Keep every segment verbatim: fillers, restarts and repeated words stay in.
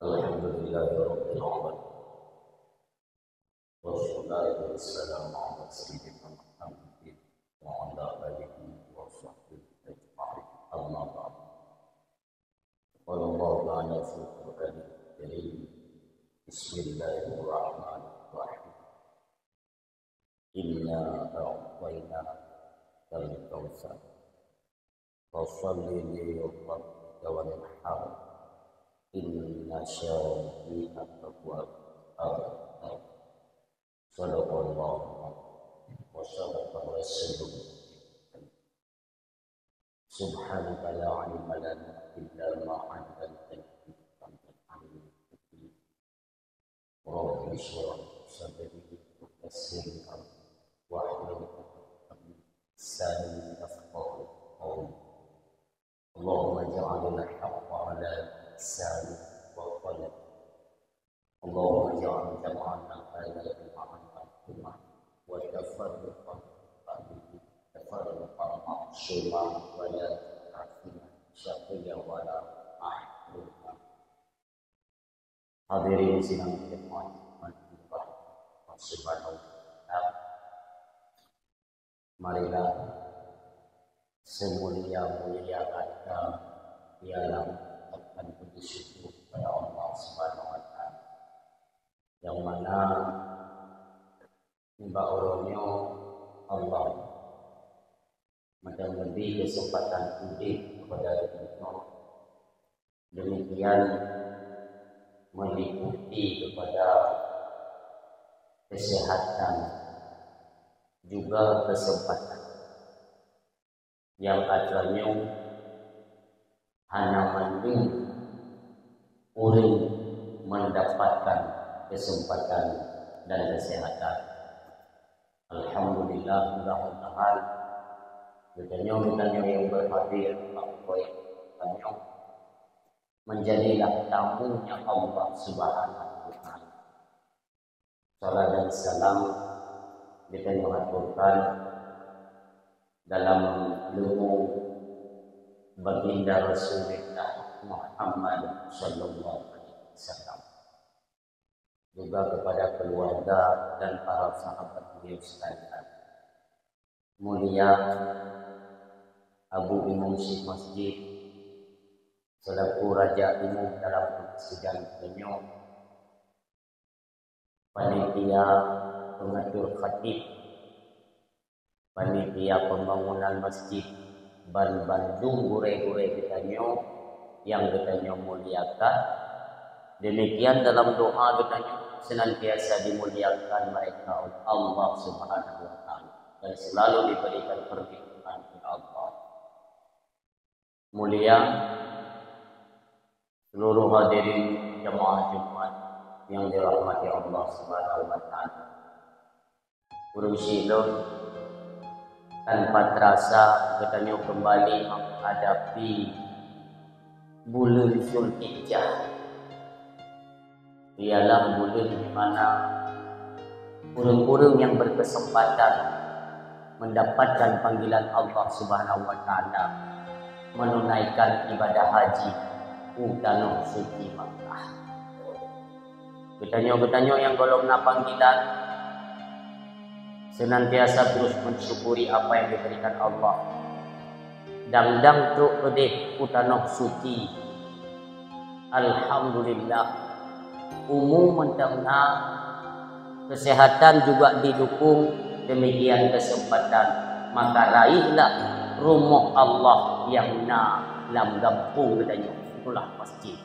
Alhamdulillahirabbil alamin. Wassalatu wassalamu ala sayyidina Muhammadin wa ala alihi wa sahbihi ajma'in. Amma ba'd. Qala Allahu ta'ala fil Qur'anil Karim. Bismillahirrahmanirrahim. Inna a'tainakal kautsar. Fasalli li rabbika wanhar. Inna syani'aka huwal abtar. Sadaqallahu wa sadaqa rasulullah. Subhanaka la ilma lana illa ma 'allamtana innaka antal alimul hakim. Rabbi shrah li sadri wa yassir li amri wahlul 'uqdatam min lisani yafqahu qawli. Allahumma ij'alil haqqa 'ala lisani wa qalbi. Allahumma ij'al jam'ana hadza jam'an marhuma wa tafarruqana ba'dahu tafarruqan ma'suma wa la taj'al fina shaqiyyan wa la mahruma. Hadirin sidang jemaah, Allah Subhanahu wa Ta'ala. Marilah semulia-mulia gata ialah akan puji syukur kepada Allah Subhanahu wa Ta'ala. Yang mana nibak uroe nyoe Allah mantong memberi kesempatan udép kepada kita. Demikian meliputi kepada kesehatan juga kesempatan. Nyang atra nyoe hana mandum ureuëng mendapatkan kesempatan dan kesehatan. Alhamdulillah, mudah-mudahan geutanyoe-geutanyoe nyang berhadir bak uroe nyoe menjadilah tamunya Allah Subhanahu wa Ta'ala. Salam dan salam geutanyoe aturkan dalam leumo Baginda Rasulullah Muhammad sallallahu alaihi wasallam, juga kepada keluarga dan para sahabat beliau sekalian. Mulia Abu Imam Syekh Masjid selaku Raja Imum dalam persidangan nyoe, panitia pengatur khatib, panitia pembangunan masjid, ban bandum gurée-gurée geutanyoe nyang geutanyoe muliakan. Demikian dalam doa geutanyoe senantiasa dimuliakan mereka oleh Allah Subhanahu wa Ta'ala dan selalu diberikan perlindungan oleh Allah. Mulia seluruh hadirin jemaah Jumat yang dirahmati Allah Subhanahu wa Ta'ala. Ureuëng syik lôn, tanpa terasa geutanyoe kembali menghadapi buleuen Zulhijjah, ialah buleuen di mana ureuëng-ureuëng yang berkesempatan mendapatkan panggilan Allah Subhanahu wa Ta'ala menunaikan ibadah haji u tanoh suci Makkah. Geutanyoe-geutanyoe nyang gohlom na panggilan, senantiasa terus mensyukuri apa yang diberikan Allah. Dang-dang trok keudeh u tanoh suci. Alhamdulillah, umu mantong na, kesehatan juga didukung, demikian kesempatan, maka raihlah rumoh Allah nyang na lam gampông geutanyoe, itulah masjid.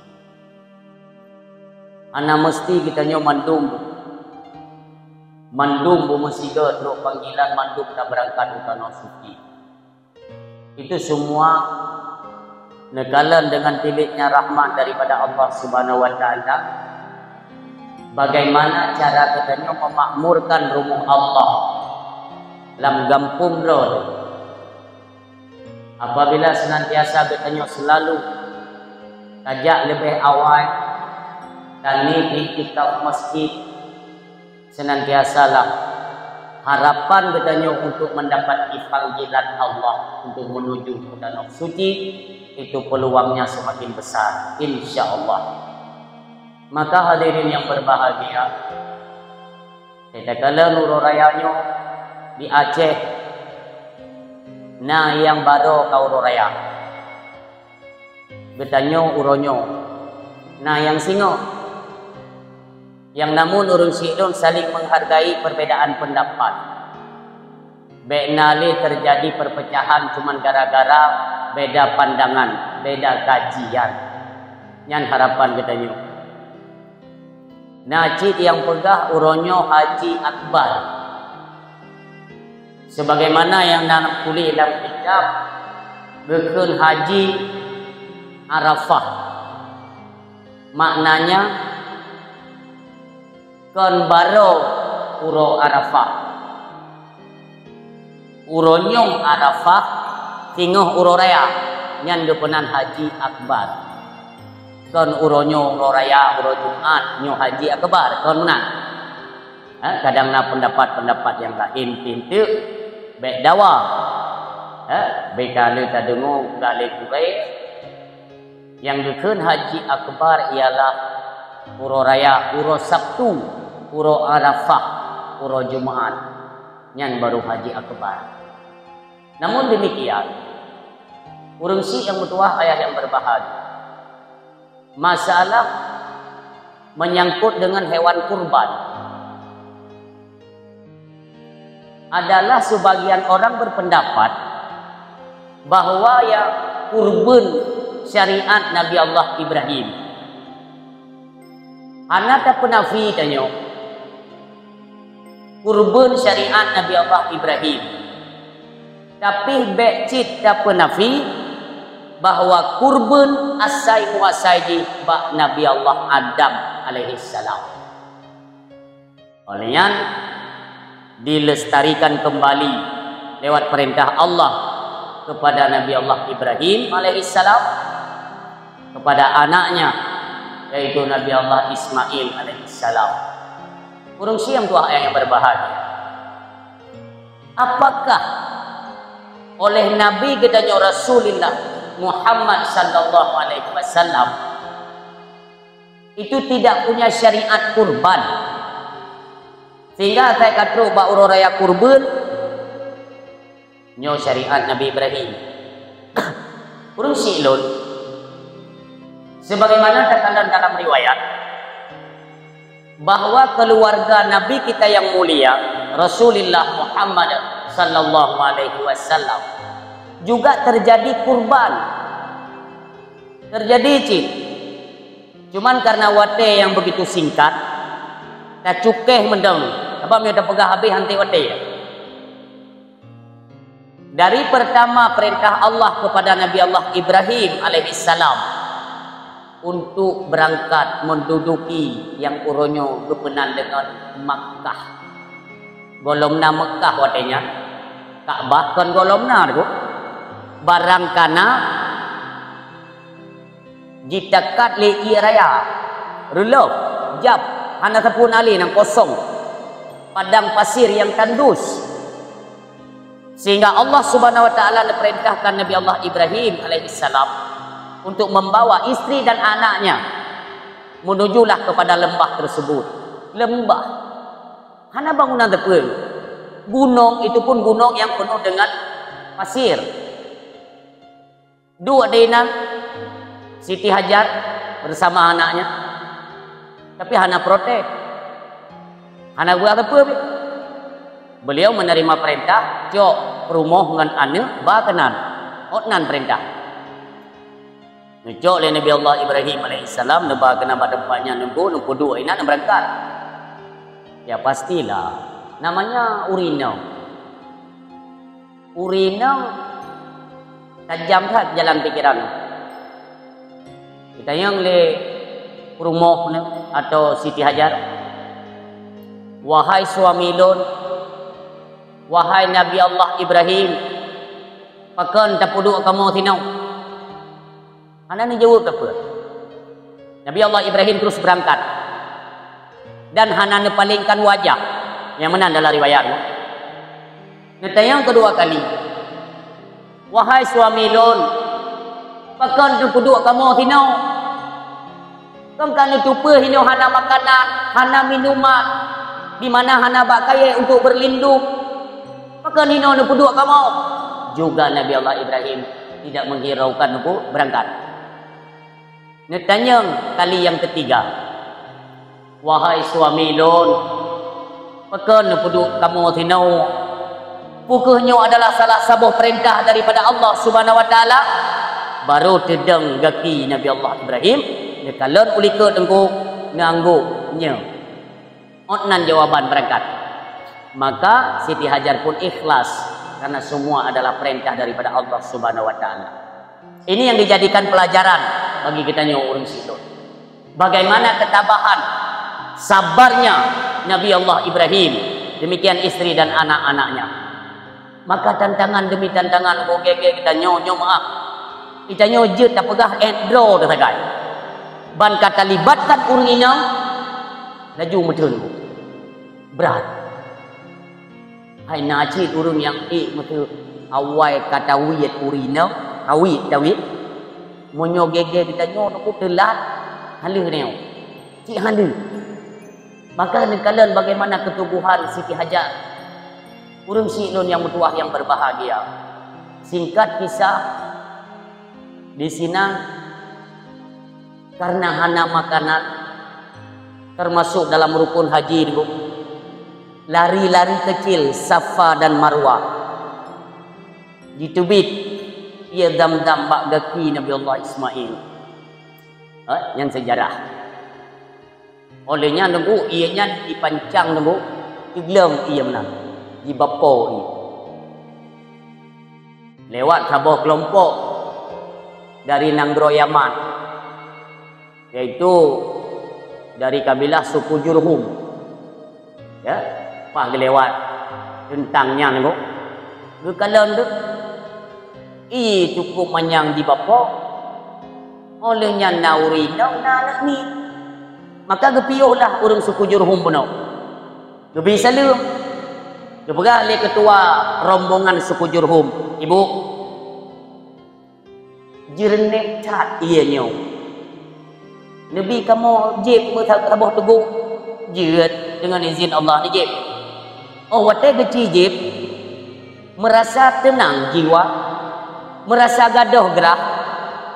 Hana meusti geutanyoe mandum, mandum beumeusigoe trok panggilan, mandum tabeurangkat u tanoh suci. Itu semua neukalon dengan tiléknya rahmat daripada Allah Subhanahu wa Ta'ala. Bagaimana cara geutanyoe memakmurkan rumoh Allah lam gampông droe? Apabila senantiasa geutanyoe selalu tajak leubeh awai, taniet iktikaf masjid, senantiasalah harapan geutanyoe untuk mendapati panggilan Allah untuk menuju ke Tanoh Suci, itu peluangnya semakin besar, insya Allah. Maka hadirin yang berbahagia, takalon uroe raya nyoe di Aceh, na nyang barô ka uroe raya. Geutanyoe uroe nyoe na nyang singoh. Nyang namun ureuëng syiek lôn saling menghargai perbedaan pendapat. Bék na lé terjadi perpecahan cuman gara-gara beda pandangan, beda kajian. Nyan harapan geutanyoe. Na cit nyang peugah uroe nyoe Haji Akbar. Sebagaimana nyang na tuléh lam kitab, geukheun Haji Arafah. Maknanya, kon barô uroe Arafah. Uroe nyoe Arafah, singoh uroe raya, nyan geupeunan Haji Akbar. Kon uroe nyoe uroe raya, uroe Jumat, nyoe Haji Akbar, kon meunan. Ha, kadang na pendapat-pendapat nyang laén, pinteuk bék dawa. Ha, bék ka lheueh tadeungoe, ka lheueh gurée. Nyang geukheun Haji Akbar ialah uroe raya, uroe Sabtu, uroe Arafah, uroe Jumat. Nyan baru Haji Akbar. Namun demikian, ureuëng syiek nyang meutuwah, ayah nyang berbahagia, masalah menyangkut dengan hewan kurban adalah sebagian orang berpendapat bahwa ya kurban syariat Nabi Allah Ibrahim. Hana tapeunafi tanyoe kurban syariat Nabi Allah Ibrahim. Tapi bék cit tapeunafi bahwa kurban asai muasai jih bak Nabi Allah Adam alaihissalam. Oleh nyan, dilestarikan kembali lewat perintah Allah kepada Nabi Allah Ibrahim alaihissalam, kepada anaknya, yaitu Nabi Allah Ismail alaihissalam. Ureuëng syiek nyang tuwah, ayah nyang berbahagia, apakah oleh Nabi geutanyoe Rasulullah Muhammad sallallahu alaihi wasallam itu tidak punya syariat kurban, sehingga asai ka trok bak uroe raya kurban, nyoe syariat Nabi Ibrahim? Ureuëng syiek lôn, sebagaimana takalon dalam riwayat, bahwa keluarga Nabi kita yang mulia, Rasulullah Muhammad sallallahu alaihi wasallam, juga terjadi kurban. Terjadi cit. Cuman karena watée nyang begitu singkat, tacukéh mantong. Sabab meunyoe tapeugah habéh, hanté watée. Dari pertama perintah Allah kepada Nabi Allah Ibrahim alaihissalam untuk berangkat menduduki nyang uroe nyoe geupeunan deungon Makkah. Gohlom na Makkah watée nyan, Ka'bah kon gohlom na, barang kana jitakat lé ié raya, reuloh, jab, hana sapeue na lé, nyang kosong, padang pasir nyang tandus. Sehingga Allah Subhanahu wa Taala neupeurintahkan Nabi Allah Ibrahim alaihissalam untuk membawa istri dan anaknya menujulah kepada lembah tersebut. Lembah. Hana bangunan teupeu. Gunong, itu pun gunong yang penuh dengan pasir. Duek di inan Siti Hajar bersama anaknya, tapi hana protes, hana geupeue sapeue pih. Beliau menerima perintah, cok peurumoh ngon aneuk ba keunan, ot nan perintah. Neucok lé Nabi Allah Ibrahim alaihissalam, neuba keunan bak teumpat nyan, neubu, neupeuduek inan, neubeurangkat. Ya pastilah, namanya ureueng inong. Ureueng inong tajam that jalan pikiran. Geutanyong lé peurumoh nyoe atau Siti Hajar, "Wahai suami lôn, wahai Nabi Allah Ibrahim, pakon tapeuduek kamoe sinoe?" Hana neujaweueb sapeue. Nabi Allah Ibrahim terus beurangkat dan hana neupalingkan wajah. Nyang meunan dalam riwayat nyoe. Neutanyong keudua kali, "Wahai suami lôn, pakon tapeuduek kamoe sinoe?" Kon ka neutupeue inoe hana makanan, hana minuman, di mana hana bak kayée untuk berlindung. Pakon inoe neupeuduek kamoe? Juga Nabi Allah Ibrahim tidak menghiraukan, neuku berangkat. Neutanyong kali yang ketiga, "Wahai suami lôn, pakon neupeuduek kamoe sinoe? Peu kheueh nyoe adalah salah saboh peurintah daripada Allah Subhanahu wa Taala?" Barô teudong gaki Nabi Allah Ibrahim, neukalon u likot teungku, neuanggôk nyoe. Ot nan jawaban beurangkat. Maka Siti Hajar pun ikhlas karena semua adalah perintah daripada Allah Subhanahu wa Taala. Ini yang dijadikan pelajaran bagi kita nyoe ureuëng sidroe. Bagaimana ketabahan, sabarnya Nabi Allah Ibrahim, demikian istri dan anak-anaknya. Maka tantangan demi tantangan, boh gét-gét kita nyoe, nyoe meuah. Kita nyoe jeuet tapeugah ék droe teusagai. Ban ka talibatkan ureuëng inong, laju meuteun. Brat. Hai na cit ureuëng nyang ék meuteun awai ka tawiet ureuëng inong, kawit, tawiet. Meunyoe gét-gét kita nyoe, neuku teulat, haleuh nyoe. Cit haleuh. Maka neukalon bagaimana ketubuhan Siti Hajar. Ureuëng sidroe nyang meutuwah nyang berbahagia. Singkat kisah, di sinan karena hana makanan, termasuk dalam rukun haji dulu, lari-lari kecil Safa dan Marwah. Jiteubiet ié Zamzam bak gaki Nabi Allah Ismail. Eh, nyan sejarah. Óh lheueh nyan teungku, ié nyan jipancang teungku, teugleueng ié meunan, jibapo ié. Lewat saboh keulompok dari nanggroe Yaman, yaitu dari kabilah suku Jurhum. Ya, paih geulewat teuntang nyan teungku. Geukalon teuh, ié cukup manyang jibapo. Óh lheueh nyan na ureuëng inong na aneuk miet. Maka geupiôh lah ureuëng suku Jurhum bunoe. Geubi saleuem. Geupeugah lé keutua rombongan suku Jurhum, "Ibu, jeureunéh that ié nyoe. Neubi kamoe jieb meusaboh teugok?" Jeuet, deungon izin Allah neujieb. Óh watée geuci jieb, meurasa teunang jiwa, meurasa gadôh grah,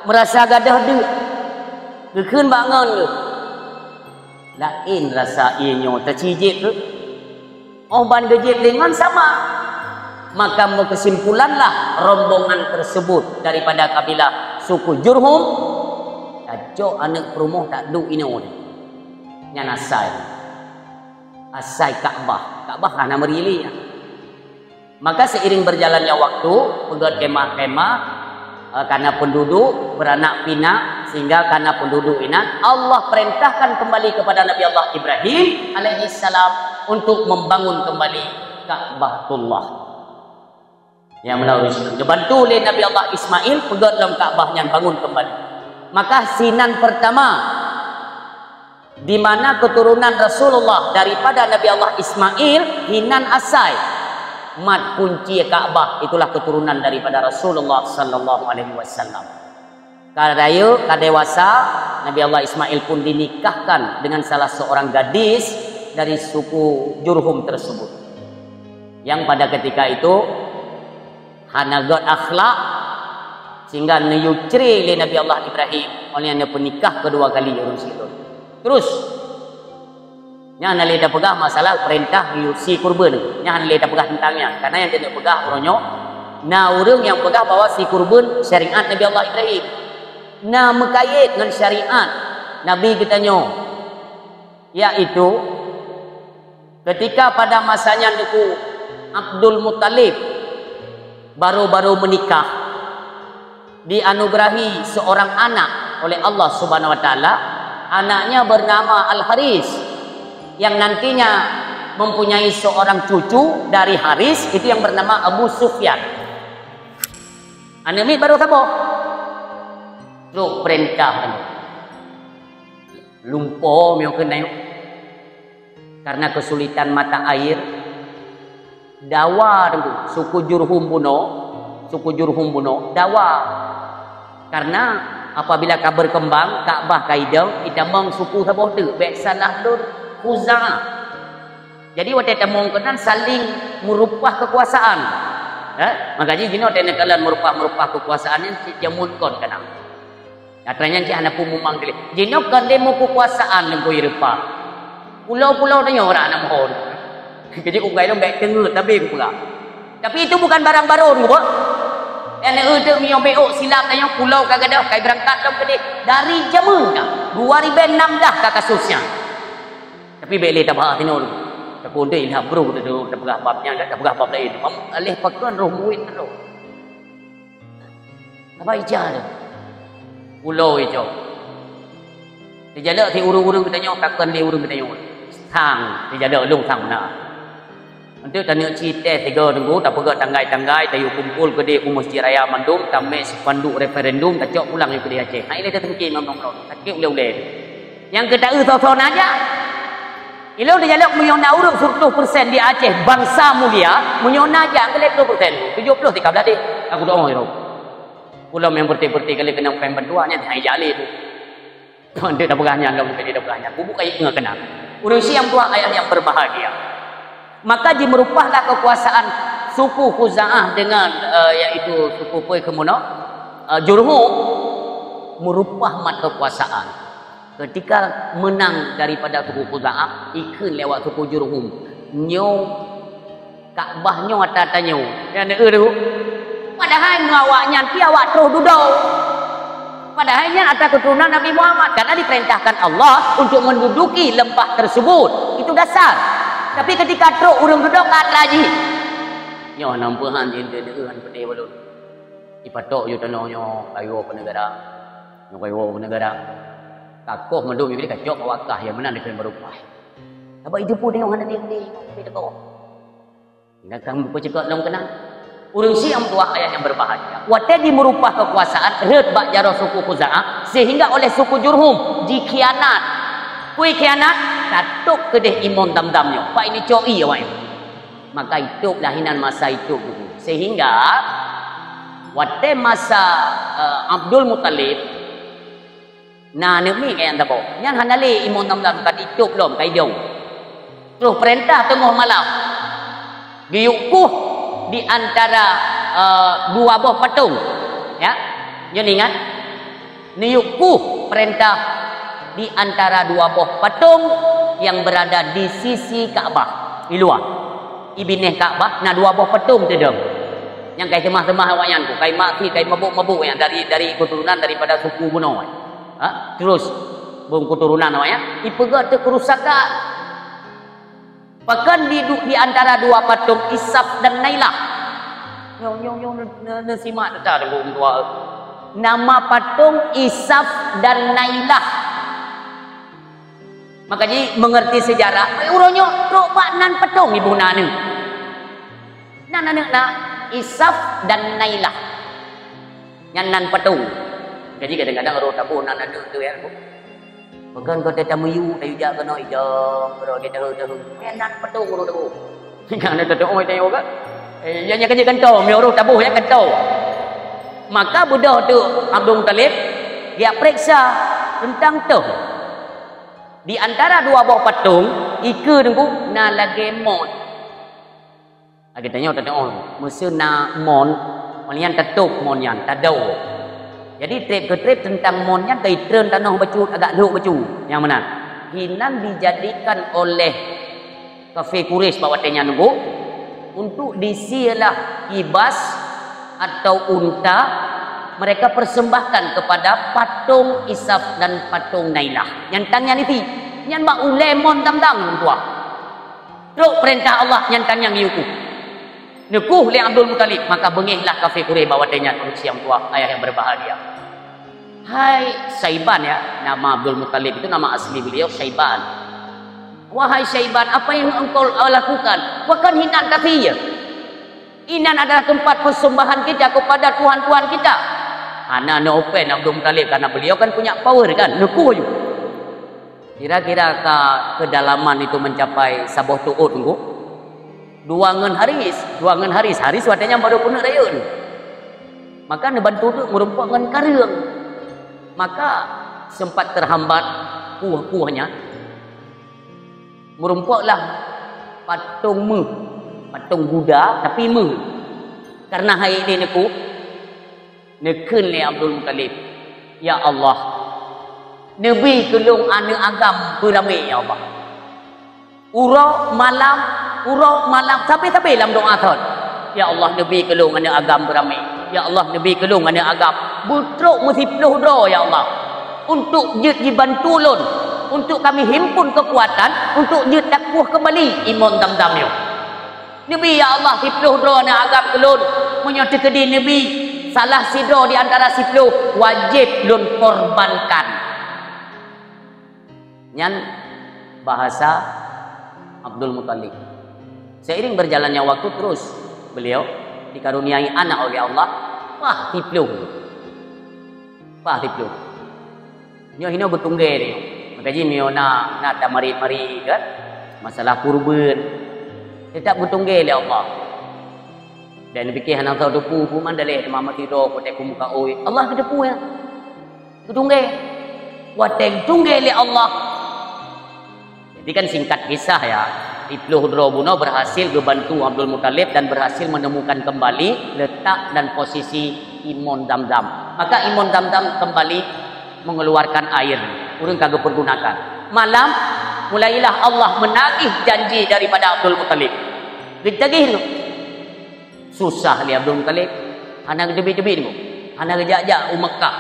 meurasa gadôh deuk. Geukheun bak ngon geuh, "Laén rasa ié nyoe taci jieb keuh." Óh ban geujieb lé ngon sama. Maka meukeusimpulanlah rombongan tersebut daripada kabilah suku Jurhum, tacok aneuk peurumoh taduek inoe. Nyan asai. Asai Ka'bah. Ka'bah hana meuri lé nyan. Maka seiring berjalannya waktu, peugét kemah-kemah, eh, kana penduduk beranak pinak, sehingga kana penduduk inan Allah perintahkan kembali kepada Nabi Allah Ibrahim alaihissalam untuk membangun kembali Ka'batullah. Nyang meunan ureuëng Ismail. Geubantu lé Nabi Allah Ismail peugét lom Ka'bah nyan bangun kembali. Maka sinan pertama di mana keturunan Rasulullah daripada Nabi Allah Ismail hinan asai. Mat kunci Ka'bah itulah keturunan daripada Rasulullah sallallahu alaihi wasallam. Ka rayeuk, ka dewasa, Nabi Allah Ismail pun dinikahkan dengan salah seorang gadis dari suku Jurhum tersebut. Yang pada ketika itu hana gét akhlak, sehingga neuyue cre lé Nabi Allah Ibrahim, óh lheueh nyan neupeunikah kedua kali ureuëng sidroe. Terus, nyan hana lé tapeugah masalah peurintah si kurban. Nyan hana lé tapeugah teuntang nyan. Karena nyang keuneuk peugah uroe nyoe, na ureuëng nyang peugah bahwa si kurban syariat Nabi Allah Ibrahim. Na meukayét ngon syariat Nabi geutanyoe, yaitu ketika pada masa nyan teungku Abdul Muttalib baru-baru menikah, dianugerahi seorang anak oleh Allah Subhanahu wa Taala, anaknya bernama Al-Haris, yang nantinya mempunyai seorang cucu dari Haris, itu yang bernama Abu Sufyan. Aneuk miet baru saboh. Trok peurintah, lumpo miyueb keunoe. Karena kesulitan mata air, dawa teungku, suku Jurhum bunoe, suku Jurhum bunoe, dawa. Karena Apabila ka berkembang, Ka'bah ka idong, itamong suku saboh teuk, bèk salah lôn, Khuza'ah. Jadi watèe tamong keunan saling meurupah kekuasaan. Eh? Maka jih jinoe teuh neukalon meurupah-meurupah kekuasaan nyan cit jameun kon keunan. Atra nyan cit hana peue mumang dilèe. Jinoe kon lé meukukuasaan lôn keu Eropa. Pulo-pulo tanyoe rak na mohon. Keujeuet unggai lôn bèk teungeut tabé kupeugah. Tapi itu bukan barang baru, Teungku. Nyang neueu teuk meunyoe beuôt silam tanyoe pulo ka gadôh, ka ibeurangkat lom keudeh dari jameun ka. Dua ribèe nam dah ka kasus nyan. Tapi bèk lé tabahas inoe. Takot deh ilham bro tu, tapeugah bab nyan, tapeugah bab laén. Mam, aléh pakon roh muet tu. Haba ija tu. Pulo icok. Teujalok si ureueng-ureueng geutanyoe, takon lé ureueng geutanyoe. Sang, teujalok lôn sang na. Enteuk taneuk ci teh tiga teunggu, tapeugah tanggai-tanggai, tayue kumpul keudeh u Masjid Raya mandum, tamè spanduk referendum, tacok pulang yue keudeh Aceh. Hai lé tateuki mandum lôn. Sakét ulèe-ulèe tu. Nyang keu taeu soe-soe na jak. Ilôn teujalok meunyoe na ureueng sireutôh persen di Aceh bansa mulia, meunyoe na jak keu lhèe ploh persen, tujoh ploh tika bladeh. Aku doa ya Rabb. Ulôn nyang beureuti-beureuti kali keunong péng bantuan nyan hai jak lé tu. Kon deuek tapeugah nyan lom tadi tapeugah nyan. Bubuk kayèe ngon keunan. Ureueng syiah tuha ayah yang berbahagia. Maka jimeurupahlah kekuasaan suku Khuza'ah dengan, eh, yaitu suku peue keumono, eh, Jurhum meurupah mat kekuasaan. Ketika menang daripada suku Khuza'ah, ikheun lewat suku Jurhum, nyoe Ka'bah nyoe ata tanyoe. Nyan eu tu. Padahai meunyoe awak nyan pi awak troh dudoe. Padahai nyan ata keuturonan Nabi Muhammad, karena diperintahkan Allah untuk menduduki lembah tersebut. Itu dasar. Tapi ketika troh ureueng dudoe ka atra jih. Nyoe nam peuhan jih teudeue han peudeh balon. Ipatok yue tanoh nyoe kayue keu neugara. Nyoe kayue keu neugara. Kakoh mandum yue kacok wakah nyang meunan dikheun barupah. Sabab itu pun nyoe hana deh-deh, tapi teuka. Ingat kamu peucekot lom keunan. Ureueng syiah tuha ayah yang berbahagia. Watèe jimeurupah kekuasaan rhot bak jaroe suku Khuza'ah sehingga oleh suku Jurhum jikhianat. Kui khianat, tatôb keudeh imon Zamzam nyoe. Pak ini coi awak nyoe. Maka itôb lah inan masa itôb dulu. Sehingga watèe masa, eh, Abdul Muthalib, na aneuk miet nyang saboh. Nyan hana lé imon Zamzam ka itôb lom, ka idong. Troh peurintah teungoh malam. Geuyue kueh di antara, eh, dua boh patong. Ya. Nyoe ingat. Neuyue kueh peurintah di antara dua boh patong yang berada di sisi Ka'bah, di luwa. Di binéh Ka'bah na dua boh patong teudong. Nyang kai seumah-seumah awak nyan tu, kai maksi, kai mabôk-mabôk nyan dari, dari keuturonan daripada suku bunoe. Ha? Terus, bông keuturonan awak nyan, ipeugah teu keurusakan. Pakon di du-, di antara dua patong Isaf dan Nailah. Nyong, nyong, nyong, ne-, ne-, neusimak teuka teungku dua. Nama patong Isaf dan Nailah. Maka jih mengerti sejarah, uroe nyoe trok bak nan patong ibu na aneuk. Nan aneuk na Isaf dan Nailah. Nyan nan patong. Jadi kadang-kadang roh taboh nan aneuk tu ya. Bukan kau teuka meyuh, tayue jak keunoe idong, keunoe di deuh-deuh. Eh, nan patong ureueng tu. Kan ada teuka oi tayue kan? Eh, ya nya kerja kantô, mi ureueng taboh ya kantô. Maka beudôh tu Abdul Muthalib, dia periksa tentang tu. Di antara dua boh patong, ikeue teungku na lagèe mon. Lagèe tanyoe teuka, meuseu na mon, mon nyan tatôb mon nyan, tadô. Jadi treb keu treb teuntang mon nyan ka itreun tanoh bacut, agak lhok bacut. Nyang meunan. Inan dijadikan oleh kafé Quraisy bak watèe nyan teungku, untuk disielah kibas atau unta mereka persembahkan kepada patong Isaf dan patong Nailah. Nyan tang nyan iti. Nyan bak ulèe mon Zamzam lôn tuah. Trok peurintah Allah nyan tang nyang geuyue kueh. Neukueh lé Abdul Muthalib, maka beungèhlah kafé Quraisy bak watèe nyan ureueng syiah tuha ayah yang berbahagia. Hai Syaiban ya, nama Abdul Muthalib itu nama asli beliau Syaiban. Wahai Syaiban, apa yang engkau lakukan? Pakon hinan kafé ya? Inan adalah tempat persembahan kita kepada tuhan-tuhan kita. Hana neuopen Abdul Muthalib karena beliau kan punya power kan, neukueh ju. Kira-kira ka kedalaman itu mencapai saboh tuôt teungku. Dua ngon Haris, dua ngon Haris, Haris watèe nyan baru peuneuk rayeuk ni. Maka neubantu teuk meurumpok ngon kareueng. Maka sempat terhambat kueh-kueh nyan, meurumpok lah patong méuh, patong guda, tapi méuh. Karena hai ini neukuk, neukheun lé Abdul Muttalib, "Ya Allah, neubi keu lôn aneuk agam beuramé, ya Allah. Uroe malam, uroe malam, sabe-sabe lam doa thon. Ya Allah, neubi keu lôn aneuk agam beuramé. Ya Allah, neubi keu lôn aneuk agam." Beutrok meusiploh droe, ya Allah, untuk jeuet jibantu lôn, untuk kami himpun keukuatan, untuk jeuet takueh keumbali imon Zamzam nyoe. Neubi, ya Allah, siploh droe aneuk agam keu lôn. Meunyoe teukeudi neubi salah sidroe di antara siploh, wajéb lôn korbankan. Nyan bahasa Abdul Muttalib. Seiring berjalannya waktu, terus beliau dikaruniai anak oleh Allah, paih siploh. Paih siploh. Nyoe hinoe geutunggée nyoe. Maka jih meunyoe na, na tamarit-marit kan, masalah kurban, teutap geutunggée lé Allah. Dan pike hana soe teupeu, peue man daleh teuma meusidroe, watée kumuka oi, Allah geuteupeue nyan. Geutunggée. Watée geutunggée lé Allah. Jadi kan singkat kisah ya, siploh droe bunoe berhasil geubantu Abdul Muttalib dan berhasil menemukan kembali letak dan posisi imon Zamzam. Maka imon Zamzam kembali mengeluarkan air, ureuëng ka geupergunakan. Malam, mulailah Allah menagih janji daripada Abdul Muttalib. Geutagih tu. Susah lé Abdul Muttalib. Hana geuteubiet-teubiet tu. Hana geujak-jak u Mekkah.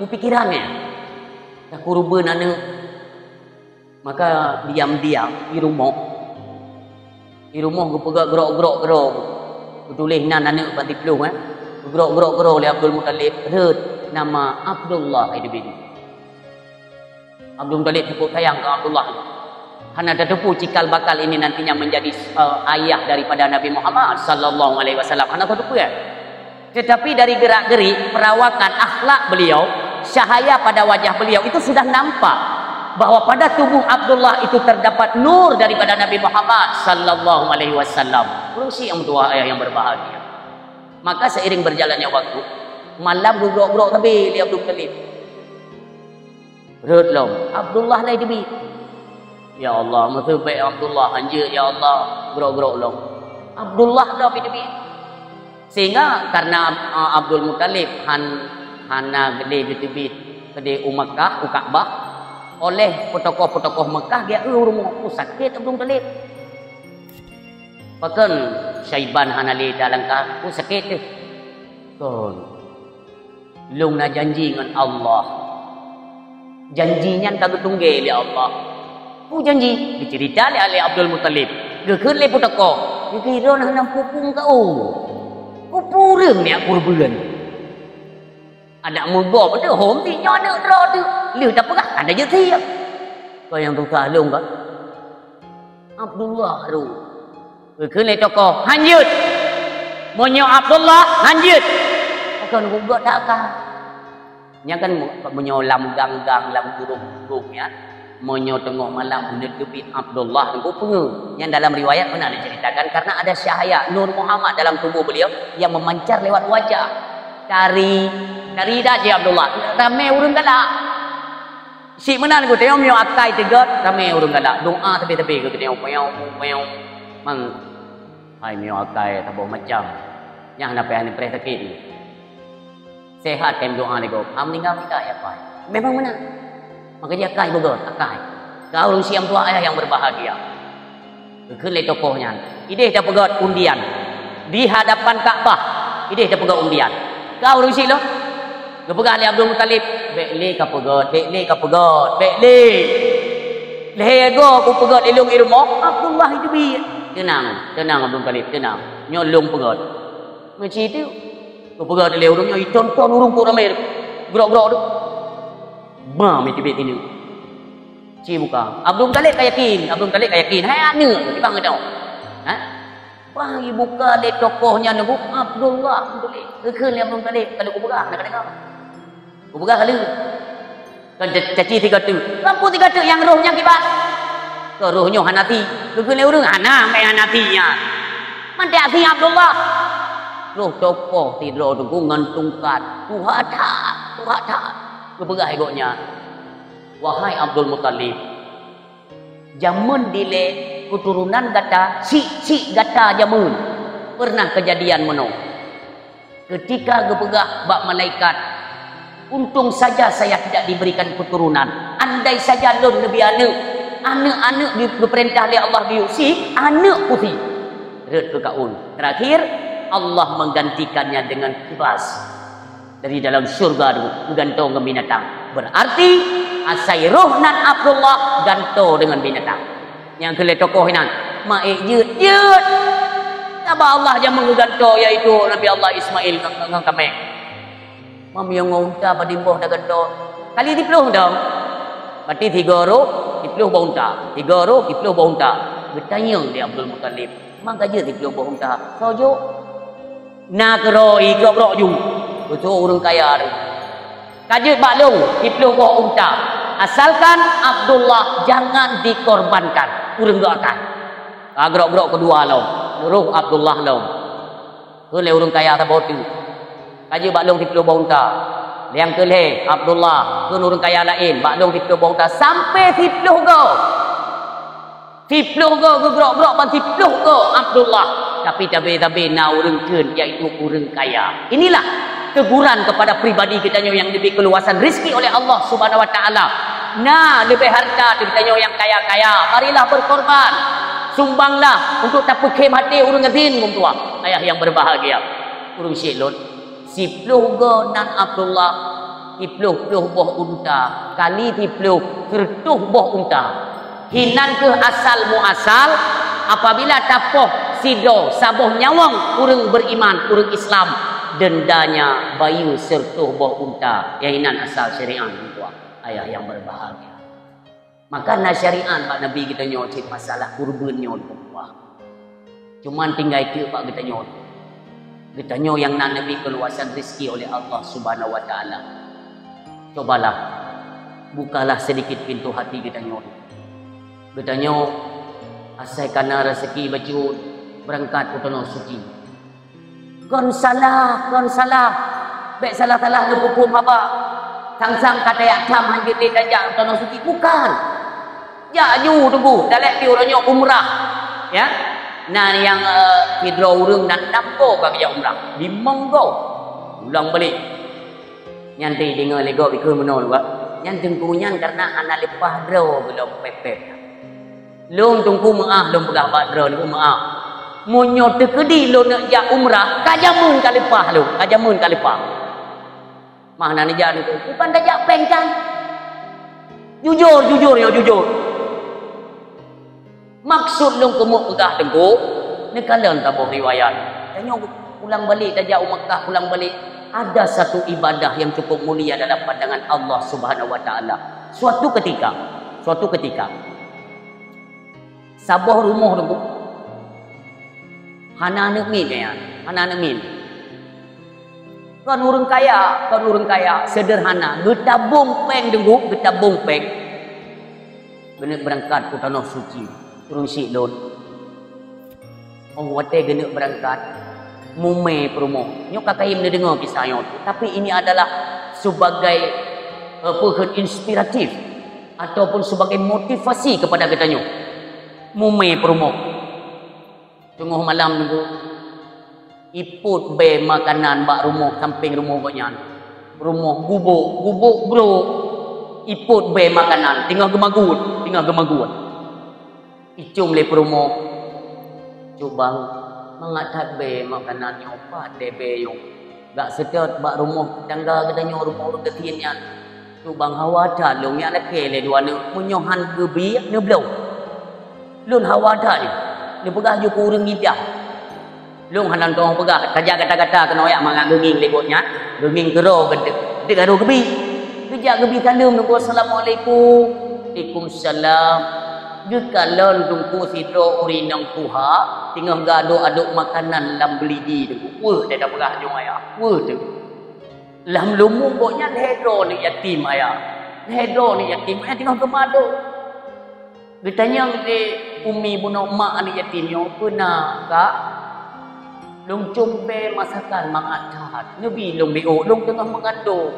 Meupikiran nyan. Takurban aneuk. Maka diam-diam di rumoh. Di rumoh geupeugah grok-grok keudroe. Geutuléh nan aneuk ban siploh, eh. Geugrok-grok keudroe lé Abdul Muttalib, rhot nama Abdullah, eh, dibri. Abdul Muttalib cukup sayang keu Abdullah. Hana tateupeue cikal bakal ini nantinya menjadi, eh, ayah daripada Nabi Muhammad sallallahu alaihi wasallam. Hana tateupeue, eh. Tetapi dari gerak-gerik, perawakan, akhlak beliau, cahaya pada wajah beliau itu sudah nampak bahwa pada tubuh Abdullah itu terdapat nur daripada Nabi Muhammad sallallahu alaihi wasallam. Ureuëng syiek nyang meutuah, ayah yang berbahagia. Maka seiring berjalannya waktu, malam geugrok-grok sabe lé Abdul Muttalib. Rhot lom, Abdullah lai teubiet. Ya Allah, meuseubek Abdullah, hanjeuet ya Allah, grok-grok lom. Abdullah lom teubiet. Sehingga karena, uh, Abdul Muttalib han-, hana geudeh geuteubiet keudeh u Makkah, u Ka'bah, oleh peutokoh-peutokoh Makkah geujak eu rumoh, oh, sakét Abdul Muttalib. Pakon Syaiban hana lé talangkah, oh, sakét teuh. Kon. Lôn na janji ngon Allah. Janji nyan ka geutunggée lé Allah. Peue janji? Geuceurita lé, lé Abdul Muttalib. Geukheun lé peutokoh. Geukira na, na pupung ka, oh. Peue ureuëng neujak kurban. Adak meugob teuh hom ti nyoe aneuk droe teuh. Lheueh tapeugah, hana jeuet siab. Kau nyang tutoe lôn ka. Abdullah ru. Geukheun lé tokoh, hanjeuet. Meunyoe Abdullah, hanjeuet. Pakon geugot that ka. Nyan kan meunyoe lam gang-gang, lam gurong-gurong nyan, meunyoe teungoh malam uneut teubiet Abdullah nyan peungeuh. Nyan dalam riwayat pernah diceritakan karena ada cahaya Nur Muhammad dalam tubuh beliau yang memancar lewat wajah. Tari, tari dah je Abdullah. Ramé ureuëng galak. Syiek meunan ku teuh, meunyoe akai teugot, ramé ureuëng galak. Doa sabe-sabe keu geutanyoe, peuyoe, peuyoe. Mang, hai meunyoe akai saboh macam. Nyang hana payah neupreh sakét. Sehat kayém doa lé gob. Ham ninggai kita ya pai. Memang meunan. Maka jih akai beugöt, akai. Kau ureuëng syiek nyang tuha ayah yang berbahagia. Geukheun lé tokoh nyan, ideh tapeugöt undian di hadapan Ka'bah. Ideh tapeugöt undian. Ka ureuëng syiek lom? Geupeugah lé Abdul Muttalib, "Bék lé kapeugöt, bék lé kapeugöt, bék lé. Lhée goe kupeugöt lé lôn i rumoh, Abdullah iteubiet." "Teunang, teunang Abdul Muttalib, teunang. Nyoe lôn peugöt." Meuci teuh. Geupeugöt lé ureuëng nyoe, iton-ton ureuëng peuet ramé teuh. Grok-grok teuh. Bam iteubiet ineuk. Ci buka. Abdul Muttalib ka yakin, Abdul Muttalib ka yakin. Hai aneuk, kiban geutanyoe. Ha? Bah ibuka lé tokoh nyan, Abdullah, Abdullah. Geukheun lé Abdul Muttalib, ka lheueh kupeugah, hana ka deungoe. Kupeugah ka lheueh. Kan ca-, caci sigoe teuk. Lampu sigoe teuk nyang roh nyan kiban. Keu roh nyoe hana si. Geukheun lé ureuëng, hana, meuhana si nyan. Man teuak si Abdullah. Roh tokoh sidroe teungku ngon tungkat. Tuha that, tuha that. Geupeugah lé gobnyan, "Wahai Abdul Muthalib, jameun dilée keuturonan gata, cik-cik gata jameun, pernah keujadian meunoe. Keutika geupeugah bak malaikat, 'Untung saja saya tidak diberikan keturunan. Andai saja lôn leubeh aneuk, aneuk-aneuk geupeurintah lé Allah geuyue sie, aneuk pusi.' Rhot keu kaun. Terakhir, Allah menggantikannya dengan kibas." Dari dalam syurga tu, geugantoe ngon binatang. Berarti, asai roh nan Abdullah gantoe deungon binatang. Nyang keu lhée tokoh inan, maék jeuet-jeuet. Taba Allah jameun geugantoe, yaitu Nabi Allah Ismail ngon, ngon kaméng. Meunyoe ngon unta padum boh tagantoe? Kali siplôh dong. Berarti tiga roh, siplôh boh unta. Tiga roh, siplôh boh unta. Geutanyong lé Abdul Muthalib, "Ma ka jeuet siplôh boh unta?" "Soe jok?" "Na keudroe, i grok-grok ju, keu soe ureuëng kaya teuh. Ka jeuet bak lôn siplôh boh unta, asalkan Abdullah jangan dikorbankan." Ureuëng geuakan. Ka grok-grok keudua lom, roh Abdullah lom. Kheun lé ureuëng kaya saboh teuk, "Ka jeuet bak lôn siplôh boh unta." Nyang keu lhée, Abdullah, kheun ureuëng kaya laén, "Bak lôn siplôh boh unta." Sampai siplôh goe. Siplôh goe geugrok-grok ban siplôh goe Abdullah. Tapi sabe-sabe na ureuëng kheun, yaitu ureuëng kaya. Inilah teguran kepada pribadi geutanyoe nyang dibri keuluwasan rezeki oleh Allah Subhanahu wa Taala. Na leubeh harta di geutanyoe nyang kaya-kaya, marilah berkorban. Sumbanglah untuk tapeukhém hati ureuëng gasien, meutuah. Ayah yang berbahagia. Ureuëng syik lôn. Siplôh goe nan Abdullah, siplôh ploh boh unta, kali siplôh, seureutôh boh unta. Hinan kheueh asal muasal, apabila tapoh sidroe saboh nyawöng ureuëng beriman, ureuëng Islam, dendanya bayeue seureutôh boh unta. Nyang hinan asal syariat, meutuah. Ayah yang berbahagia. Maka na syariat bak Nabi geutanyoe cit masalah kurban nyoe, meutuah. Cuman tinggai teuk bak geutanyoe. Geutanyoe nyang na neubri keuluwasan rezeki oleh Allah Subhanahu wa Taala. Cobalah, bukalah sedikit pintu hati geutanyoe. Geutanyoe asai kana rezeki bacut, beurangkat u Tanoh Suci. Kon salah, kon salah. Bék salah-salah neupeuphom haba. Sang-sang ka tajak tham hanjeuet lé tajak u Tanoh Suci. Bukan. Jak ju teungku, dalek pih uroe nyoe umrah. Ya. Na nyang, eh, sidroe ureuëng nan nam goe ka geujak umrah. Limong goe. Ulang balek. Nyan teudeungoe lé gob ikheun meunoe luwa. Nyan teungku nyan kareuna hana leupah droe gohlom pép-pép. Lôn teungku meuáh lôn peugah bak droeneuh meuáh. Meunyoe teukeudi lôn neuk jak umrah, ka jameun ka leupah lôn, ka jameun ka leupah. Mah na neujak teungku, bukan tajak péng kan? Jujur, jujur, nyoe jujur. Maksud lôn keumeuk peugah teungku, neukalon saboh riwayat. Tanyoe ulang balik tajak u Makkah, ulang balik. Ada satu ibadah yang cukup mulia dalam pandangan Allah Subhanahu wa Taala. Suatu ketika, suatu ketika, saboh rumoh teungku. Hana aneuk miet nyan, hana aneuk miet. Kon ureuëng kaya, kon ureuëng kaya, sederhana, geutabong péng teungku, geutabong péng. Geuneuk beurangkat u Tanoh Suci, ureuëng syik lôn. Oh, watée geuneuk beurangkat, mumé peurumoh. Nyoe ka kayém neudeungoe kisah nyoe, tapi ini adalah sebagai, eh, peue kheun, inspiratif ataupun sebagai motivasi kepada geutanyoe. Mumé peurumoh. Teungoh malam teungku, ipot bée makanan bak rumoh sampéng rumoh gobnyan. Rumoh gubok, gubok brok. Ipot bée makanan, teungoh geumagun, teungoh geumagun. Icom lé peurumoh, "Cut bang, mangat that bée makanan nyoe, pat lé bée nyoe. Gak seutôt bak rumoh tetangga geutanyoe, rumoh ureuëng gasien nyan. Cut bang, hawa that lôn, nyak lakée lé dua neuk, meunyoe han geubi neubloe." "Lôn hawa that nyoe," neupeugah ju keu ureuëng idang. Lôn hana teupeugah, tajak gata-gata keunoe jak mangat geungieng lé gobnyan, geungieng keudroe geudeuk, deuek harôh geubi. Geujak geubi saleuem teungku, "Assalamualaikum." "Waalaikumsalam." Geukalon teungku sidroe ureuëng inong tuha, teungoh geuadok-adok makanan lam beulidi teungku. Weueh, teupeugah nyoe ayah. Weueh teuh. Lam leumo gobnyan lhée droe aneuk yatim ayah. Lhée droe aneuk yatim, ayah teungoh geumadok. Geutanyong lé umi bunoe mak aneuk yatim nyoe, "Peue na, Kak?" "Lôn com bée masakan mangat that. Neubi lôn biôk, lôn teungoh meugandong."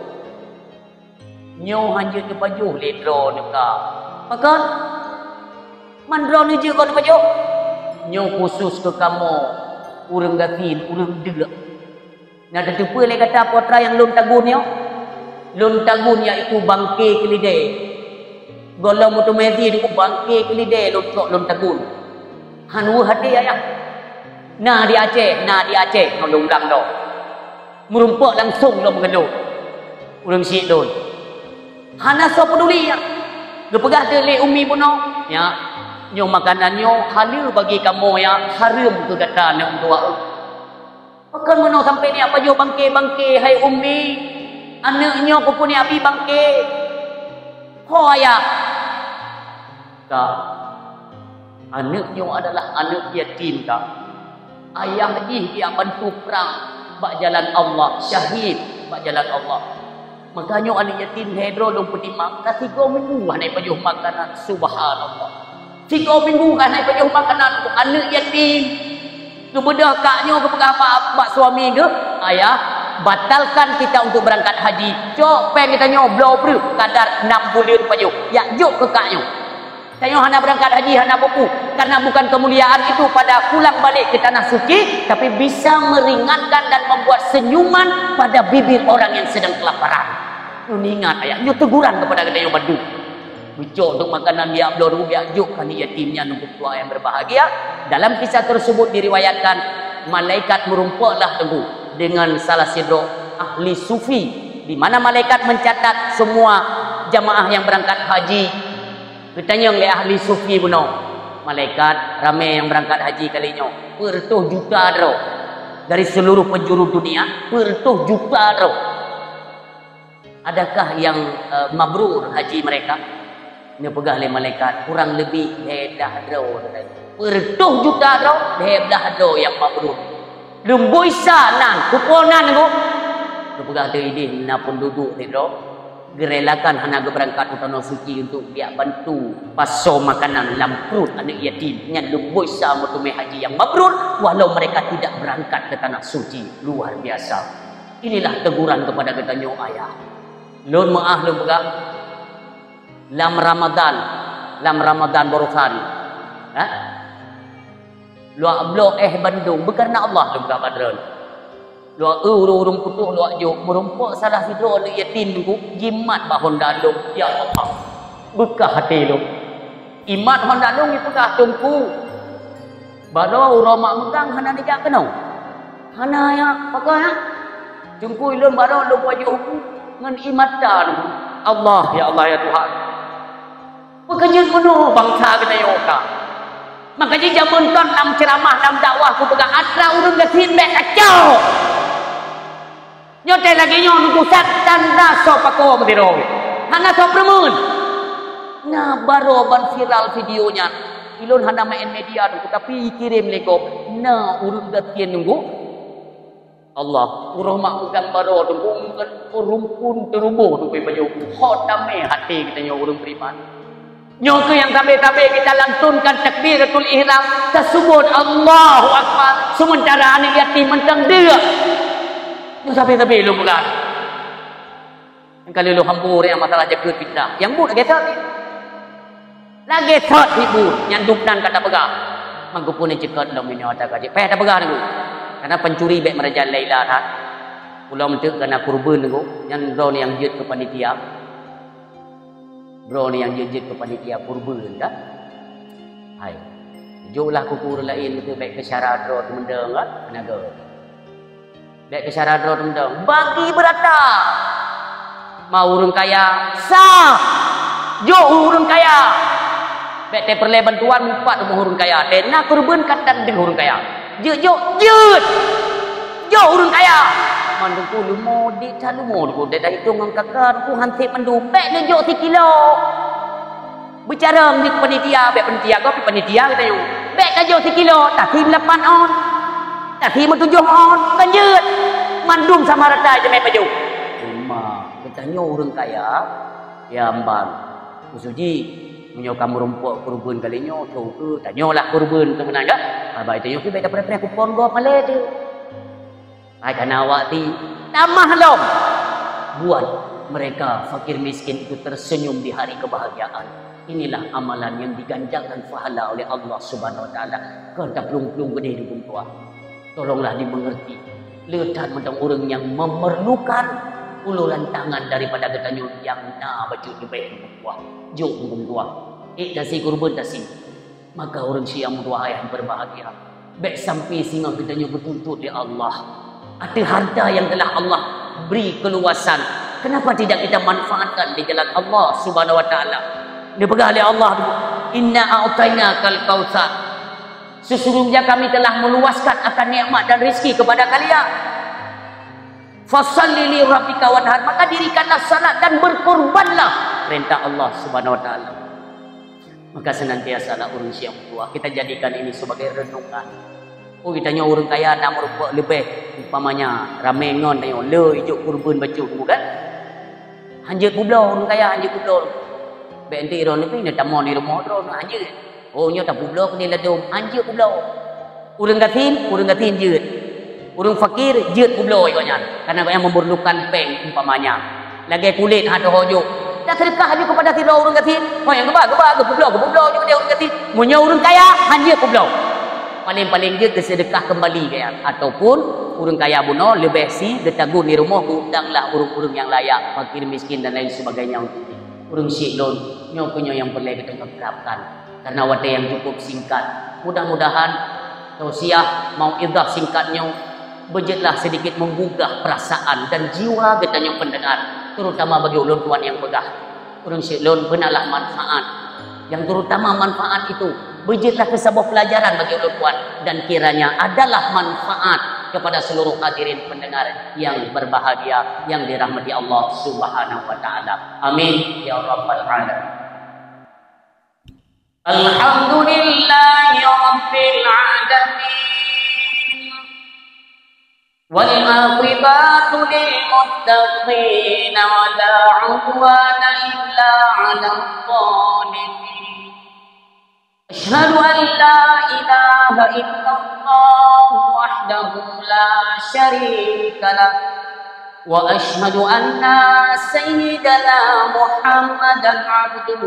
Nyoe hanjeuet neupajoh lé droeneuh ka. Pakon? Man droeneuh jeuet kon neupajoh? Nyoe khusos keu kamoe, ureuëng gasien, ureuëng deuk. Na tateupeue lé gata peue nyang lôn tagun nyoe? Lôn tagun yaitu bangke keulidée. Gohlom meuteumé sie nyoe bangke keulidée lôn trok lôn tagun. Han weueh até ayah. Na di Aceh, na di Aceh, ngon lôn blang dong. Meurumpok langsong lom ngon lôn. Ureuëng syiek lôn. Hana soe peuduli nyan. Geupeugah teuk lé Ummi bunoe, "Nyak, nyoe makanan nyoe haleue bagi kamoe, nyak, hareuem keu gata aneuk meutuah." Pakon meunoe sampoe nyak pajoh bangke-bangke, hai Ummi? Aneuk nyoe keupeue nyak bi bangke? Ho ayah? Kak, aneuk nyoe adalah aneuk yatim, Kak. Ayah jih geujak bantu prang bak jalan Allah, syahid bak jalan Allah. Maka nyoe aneuk yatim lhée droe lôn peutimang, ka sigoe minggu hana jipajoh makanan, subhanallah. Sigoe minggu ka hana jipajoh makanan untuk aneuk yatim. Geubeudôh kak nyoe geupeugah bak, bak suami geuh, "Ayah, batalkan kita untuk berangkat haji. Cok péng geutanyoe bloe breueh kadar enam buleuen pajoh. Jak jok keu kak nyoe." Tanyoe hana beurangkat haji, hana buku, karena bukan kemuliaan itu pada pulang balik ke tanah suci, tapi bisa meringankan dan membuat senyuman pada bibir orang yang sedang kelaparan. Nyoe ingat ayah, nyoe teguran kepada geutanyoe bandum. Beucok untuk makanan biak bloe reubu biak jok keu aneuk yatim nyan untuk tuha yang berbahagia. Dalam kisah tersebut diriwayatkan, malaikat meurumpoklah teungku dengan salah sidroe ahli sufi, di mana malaikat mencatat semua jamaah yang berangkat haji. Geutanyong lé ahli sufi bunoe, "Malaikat, ramé nyang beurangkat haji kali nyoe, peureutôh juta droe. Dari seluruh penjuru dunia, peureutôh juta droe. Adakah yang, eh, mabrur haji mereka?" Neupeugah lé malaikat, "Kurang leubeh lhée blah droe." Peureutôh juta droe, lhée blah droe nyang mabrur. Lumboi sa nan, kupo nan, Bu. Geupeugah teuk idéh na peunduduek sidroe, geurelakan hana geubeurangkat u Tanoh Suci untuk geujak bantu pasoe makanan lam pruet aneuk yatim. Nyan lumboi sa meuteumé haji nyang mabrur, walau mereka tidak berangkat ke Tanah Suci. Luar biasa. Inilah teguran kepada geutanyoe ayah. Lôn meuáh lôn peugah, lam Ramadan, lam Ramadan barosan, ha? Luwak bloe éh bandum, beukareuna Allah lôn peugah bak droen. Luwak eu ureuëng-ureuëng putôh luwak jok, meurumpok salah sidroe aneuk yatim teungku, jimat bak honda lôn. Ya Allah, beukah até lôn. Imat honda lôn jipeugah, "Teungku, baroe uroe mak meugang hana neujak keunoe." "Hana, ya, pakon, ya?" "Teungku, ilôn baroe lôn pajoh bu ngon ié mata teungku." Allah, ya Allah, ya Tuhan. Peukeujeuet meunoe bansa geutanyoe ka. Maka jih jameun kon lam ceuramah, lam dakwah kupeugah atra ureuëng gasien bék kacau. Nyoe teuh lagée nyoe neupusat tanda soe pakoe meusidroe. Hana soe peureumeun. Na baroe ban viral video nyan. Ilôn hana maén media teungku, tapi ikirém lé gob. Na ureuëng gasien teungku. Allah, uroe mak meugang baroe teungku, rumpun teuruboh teungku pajoh. Hot damé até geutanyoe ureuëng beriman. Nyoe keuh nyang sabe-sabe kita lantunkan takbiratul ihram, tasubot Allahu Akbar, sementara aneuk yatim mantong deuk. Nyoe sabe-sabe lôn peugah. Nyang ka lheueh lôn hambur nyang masalah jakeuet fitnah. Nyang buet lagée thot. Lagée thot hibur, nyan dum nan ka tapeugah. Mangkupun nyang ceukat lom meunyoe ata ka jeuet. Payah tapeugah teungku. Karena pencuri bék meuraja Laila that. Ulôn teuk kana kurban teungku, nyan droe nyang jeuet keu panitia. Droe nyang jeuet-jeuet keu panitia kurban dah. Hai. Joklah keu ureuëng laén beutôi bék keu syara droe teumeudong kan? Hana gét. Bék keu syara droe teumeudong. Bagi beurata. Ma ureuëng kaya, sah. Jok ureuëng kaya. Bék teupeureulee bantuan mupat rumoh ureuëng kaya. Teuh na kurban ka tan deuh ureuëng kaya. Jeuet jok, jeuet. Jok ureuëng kaya. Man teungku leumo, dik that leumo teungku. Dak tahitong ngon kaka teungku hansét mandum. Bék neujok sikilo. Beucarông di panitia, bék panitia gob, panitia geutanyoe. Bék tajok sikilo, tasim lapan ôn. Tasim meutujoh ôn, kan jeuet. Mandum sama rata jamé pajoh. Teuma geutanyoe ureuëng kaya, ya amban. Khusuji, meunyoe ka meurumpok kurban kali nyoe, tho keu tanyoe lah kurban keu meunan ka. Haba tanyoe keu bék tapreh-preh kupon gob malée teuh. Hai kana awak ti tamah lom. Buat. Mereka fakir miskin itu tersenyum di hari kebahagiaan. Inilah amalan yang diganjakan pahala oleh Allah Subhanahu wa Taala. Keu taplueng-plueng beudeh dukung tuah. Tolonglah dimengerti. Le that mantong ureuëng nyang memerlukan uluran tangan daripada geutanyoe nyang na bacut leubeh dukung tuah. Jok dukung tuah. Ék tasi kurban tasi. Maka ureuëng syiek nyang meutuah ayah yang berbahagia, bék sampai singoh geutanyoe geutuntot lé Allah. Ateueh harta yang telah Allah beri keluasan, kenapa tidak kita manfaatkan di jalan Allah Subhanahu wa Taala? Dipeugah lé Allah, "Inna a'tainakal kautsar." Sesungguhnya kami telah meluaskan akan nikmat dan rezeki kepada kalian. "Fasalli li rabbika wanhar," maka dirikanlah salat dan berkurbanlah. Perintah Allah Subhanahu wa Taala. Maka senantiasa lah ureuëng syiek nyang meutuah, kita jadikan ini sebagai renungan. Oh, geutanyoe ureuëng kaya na meurumpok leubeh, umpamanya ramé ngon tanyoe le ijok kurban bacut, bukan? Hanjeuet peubloe ureuëng kaya, hanjeuet peubloe. Bék enti droe neubi neutamong di rumoh droe hanjeuet. Oh, nyoe tapeubloe keuneuk ladôm, hanjeuet peubloe. Ureuëng gasien, ureuëng gasien jeuet. Ureuëng fakir jeuet peubloe gobnyan, karena gobnyan memerlukan péng umpamanya. Lagée kulét hana teuho jok. Dak seudeukah aju kepada sidroe ureuëng gasien. Ho nyang geuba, geuba, geupeubloe, geupeubloe jok deh ureuëng gasien. Meunyoe ureuëng kaya, hanjeuet peubloe. Paléng-paléng jeuet geuseudeukah keumbali gobnyan, ataupun ureuëng kaya bunoe leubeh si geutagun di rumoh, geuundanglah ureuëng-ureuëng nyang layak, fakir miskin dan lain sebagainya untuk ureuëng syiek lôn. Nyoe keuh nyoe nyang peureulée geutanyoe terapkan. Karena watée nyang cukup singkat. Mudah-mudahan tausiah mauidhah singkat nyoe beujeuetlah sedikit menggugah perasaan dan jiwa geutanyoe pendengar, terutama bagi ulôn tuan nyang peugah. Ureuëng syiek lôn, beunalah manfaat. Yang terutama manfaat itu beujeuetlah keu saboh pelajaran bagi ulôn tuan dan kiranya adalah manfaat kepada seluruh hadirin pendengar yang berbahagia yang dirahmati Allah Subhanahu wa Taala. Amin ya rabbal alamin. الحمد لله رب العالمين، والعاقبة للمتقين، ولا عدوان إلا على الظالمين. أشهد أن لا إله إلا الله وحده لا شريك له، وأشهد أن سيدنا محمدا عبده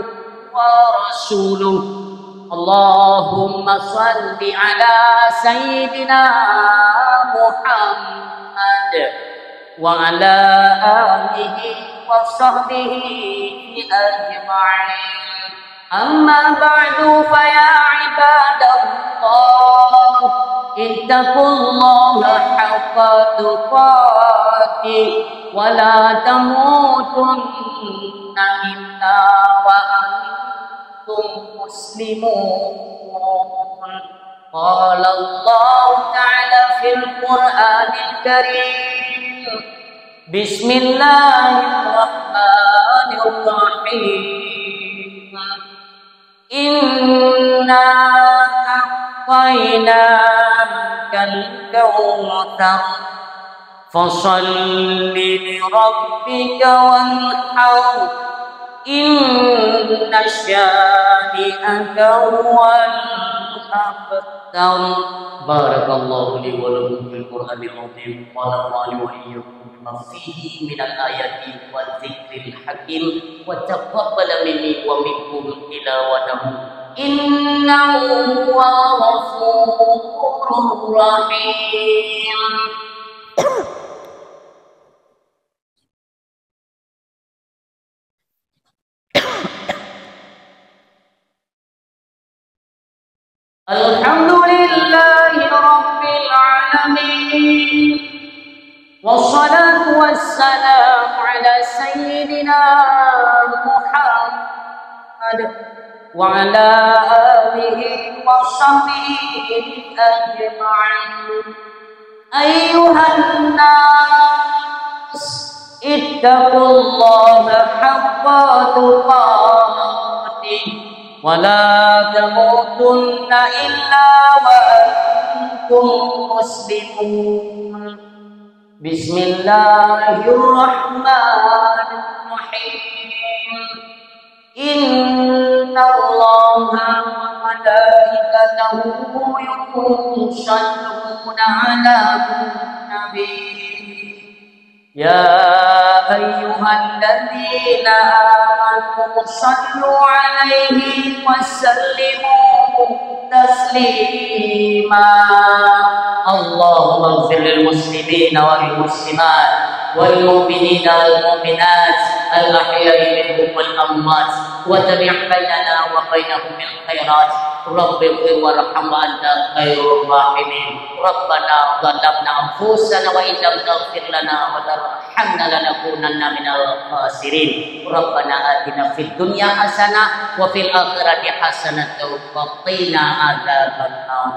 ورسوله. اللهم صل على سيدنا محمد وعلى آله وصحبه أجمعين. أما بعد، فيا عباد الله، اتقوا الله حق تقاته ولا تموتن إلا وأنتم مسلمون. قال الله تعالى في القرآن الكريم، بسم الله الرحمن الرحيم. إنا أعطيناك الكوثر، فصل لربك وانحر، إن شانئك هو الأبتر. بارك الله لي ولكم في القرآن العظيم، ونفعني وإياكم بما فيه من الآيات والذكر الحكيم، وتقبل مني ومنكم تلاوته، إنه هو الغفور الرحيم. الحمد لله رب العالمين، والصلاة والسلام على سيدنا محمد وعلى آله وصحبه أجمعين. أيها الناس، اتقوا الله حق تقاته ولا تموتن إلا وأنتم مسلمون. بسم الله الرحمن الرحيم. إن الله وملائكته يصلون على النبي. يا أيها الذين آمنوا صلوا عليه وسلموا تسليما. اللهم اغفر للمسلمين والمسلمات والمؤمنين والمؤمنات الأحياء منهم والأموات، وتابع بيننا وبينهم بالخيرات. رب اغفر وارحم وأنت خير الراحمين. ربنا ظلمنا أنفسنا وإن لم تغفر لنا وترحمنا لنكونن من الخاسرين. ربنا آتنا في الدنيا حسنة وفي الآخرة حسنة وقنا عذاب النار.